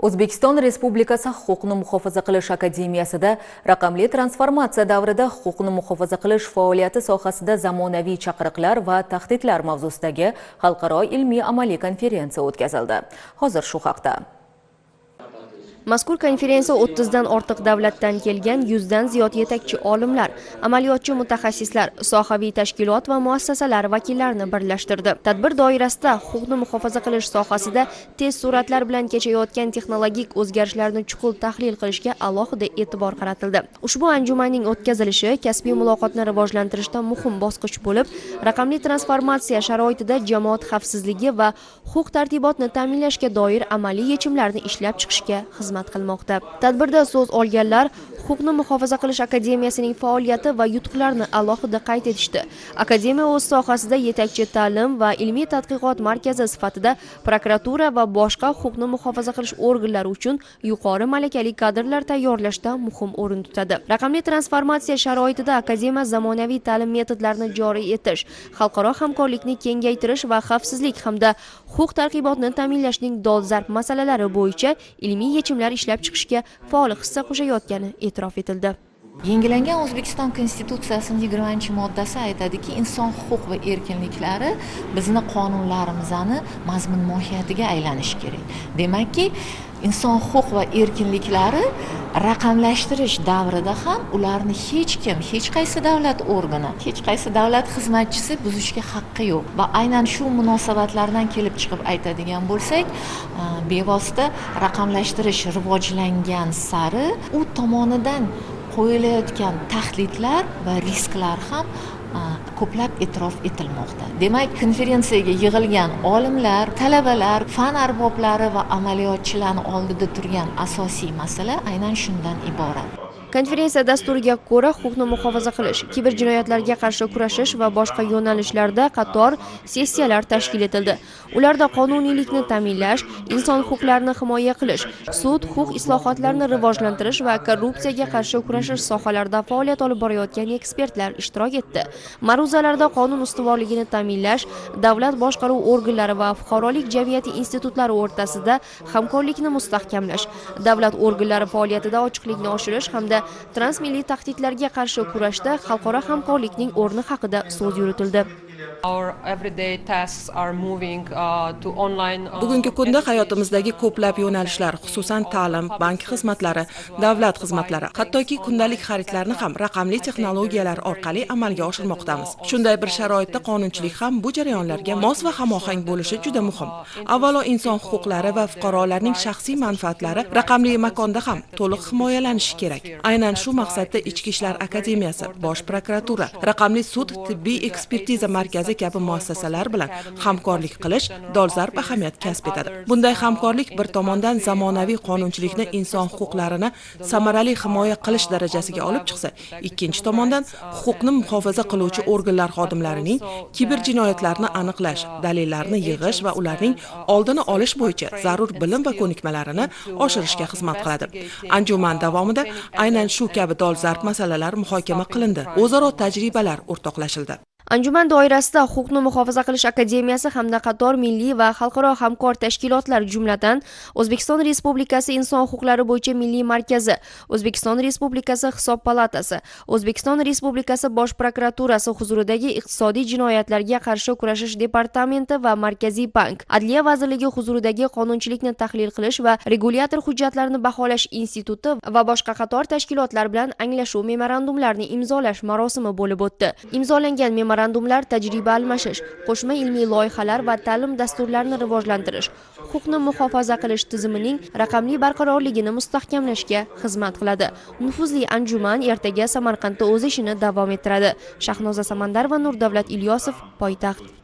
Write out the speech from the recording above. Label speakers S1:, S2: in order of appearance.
S1: O'zbekiston Respublikasi Huquqni muhofaza qilish akademiyasida raqamli transformatsiya davrida huquqni muhofaza qilish faoliyati sohasida zamonaviy chaqiriqlar va tahdidlar mavzusidagi xalqaro ilmiy-amaliy konferensiya o'tkazildi. Hozir shu haqda.
S2: Mazkur konferensiya 30 dan ortiq davlatdan kelgan 100 dan ziyod yetakchi olimlar, amaliyotchi mutaxassislar, sohaviy tashkilot va muassasalar vakillarini birlashtirdi. Tadbir doirasida huquqni muhofaza qilish sohasida tez sur'atlar bilan kechayotgan texnologik o'zgarishlarni chuqur tahlil qilishga alohida e'tibor qaratildi. Ushbu anjumanning o'tkazilishi kasbiy muloqotni rivojlantirishda muhim bosqich bo'lib, raqamli transformatsiya sharoitida jamoat xavfsizligi va huquq tartibotni ta'minlashga doir amaliy yechimlarni ishlab chiqishga xizmat qilmoqda. Tadbirda so'z olganlar Huquqni muhofaza qilish akademiyasining faoliyati va yutuqlarini alohida qayd etishdi. Akademiya o'z sohasida yetakchi ta'lim va ilmiy tadqiqot markazi sifatida prokuratura va boshqa huquqni muhofaza qilish organlari uchun yuqori malakali kadrlar tayyorlashda muhim o'rin tutadi. Raqamli transformatsiya sharoitida akademiya zamonaviy ta'lim metodlarini joriy etish, xalqaro hamkorlikni kengaytirish va xavfsizlik hamda huquq tartibotini ta'minlashning dolzarb masalalari bo'yicha ilmiy yechimlar ishlab chiqishga faol hissa qo'shayotgani e'tirof etildi.
S3: Yangilangan O'zbekiston Konstitutsiyasining 20-moddasi aytadiki, inson huquq va erkinliklari bizni qonunlarimizni mazmun mohiyatiga aylanishi kerak. Demakki, inson huquq va erkinliklari raqamlashtirish davrida ham ularni hech kim, hech qaysi davlat organi, hech qaysi davlat xizmatchisi buzishga haqqi yo'q. Va aynan shu munosabatlardan kelib chiqib aytadigan bo'lsak, bevosita raqamlashtirish rivojlangan sari u tomonidan qo'yilayotgan tahdidlar va risklar ham ko'plab e'tirof etilmoqda. Demak, konferensiyaga yig'ilgan olimlar, talabalar, fan arboblari va amaliyotchilarning oldida turgan asosiy masala aynan shundan iborat.
S2: Konferensiya dasturiga ko'ra huquqni muhofaza qilish, kiberjinoyatlarga qarshi kurashish va boshqa yo'nalishlarda qator sessiyalar tashkil etildi. Ularda qonuniylikni ta'minlash, inson huquqlarini himoya qilish, sud huquq islohotlarini rivojlantirish va korrupsiyaga qarshi kurashish sohalarida faoliyat olib borayotgan ekspertlar ishtirok etdi. Ma'ruzalarda qonun ustuvorligini ta'minlash, davlat boshqaruv organlari va fuqarolik jamiyati institutlari o'rtasida hamkorlikni mustahkamlash, davlat organlari faoliyatida ochiqlikni oshirish hamda transmilliy tahdidlarga qarshi kurashda xalqaro hamkorlikning o'rni haqida so'z yuritildi.
S4: Bugungi kunda hayotimizdagi ko'plab yo'nalishlar, xususan ta'lim, bank xizmatlari, davlat xizmatlari, hattoki kundalik xaridlarni ham raqamli texnologiyalar orqali amalga oshirmoqdamiz. Shunday bir sharoitda qonunchilik ham bu jarayonlarga mos va hamohang bo'lishi juda muhim. Avvalo inson huquqlari va fuqarolarning shaxsiy manfaatlari raqamli makonda ham to'liq himoyalanishi kerak. Aynan shu maqsadda Ichki ishlar akademiyasi, Bosh prokuratura, raqamli sud, tibbiy ekspertiza markazi kabi muassasalar bilan hamkorlik qilish dolzarb ahamiyat kasb etadi. Bunday hamkorlik bir tomondan zamonaviy qonunchilikni inson huquqlarini samarali himoya qilish darajasiga olib chiqsa, ikkinchi tomondan huquqni muhofaza qiluvchi organlar xodimlarining kiberjinoyatlarni aniqlash, dalillarni yig'ish va ularning oldini olish bo'yicha zarur bilim va ko'nikmalarini oshirishga xizmat qiladi. Anjuman davomida aynan shu kabi dolzarb masalalar muhokama qilindi, o'zaro tajribalar o'rtoqlashildi.
S2: Anjuman doirasida Huquqni muhofaza qilish akademiyasi hamda qator milliy va xalqaro hamkor tashkilotlar, jumladan O'zbekiston Respublikasi Inson huquqlari bo'yicha milliy markazi, O'zbekiston Respublikasi Hisob palatasi, O'zbekiston Respublikasi Bosh prokuraturasi huzuridagi Iqtisodiy jinoyatlarga qarshi kurashish departamenti va Markaziy bank, Adliya vazirligi huzuridagi Qonunchilikni tahlil qilish va regulyator hujjatlarini baholash instituti va boshqa qator tashkilotlar bilan anglashuv memorandumlarini imzolash marosimi bo'lib o'tdi. Imzolangan memorandumlar tajriba almashish, qo'shma ilmiy loyihalar va ta'lim dasturlarini rivojlantirish, huquqni muhofaza qilish tizimining raqamli barqarorligini mustahkamlashga xizmat qiladi. Nufuzli anjuman ertaga Samarqandda o'z ishini davom ettiradi. Shahnoza Samandarova, Nurdavlat Ilyosov, poytaxt.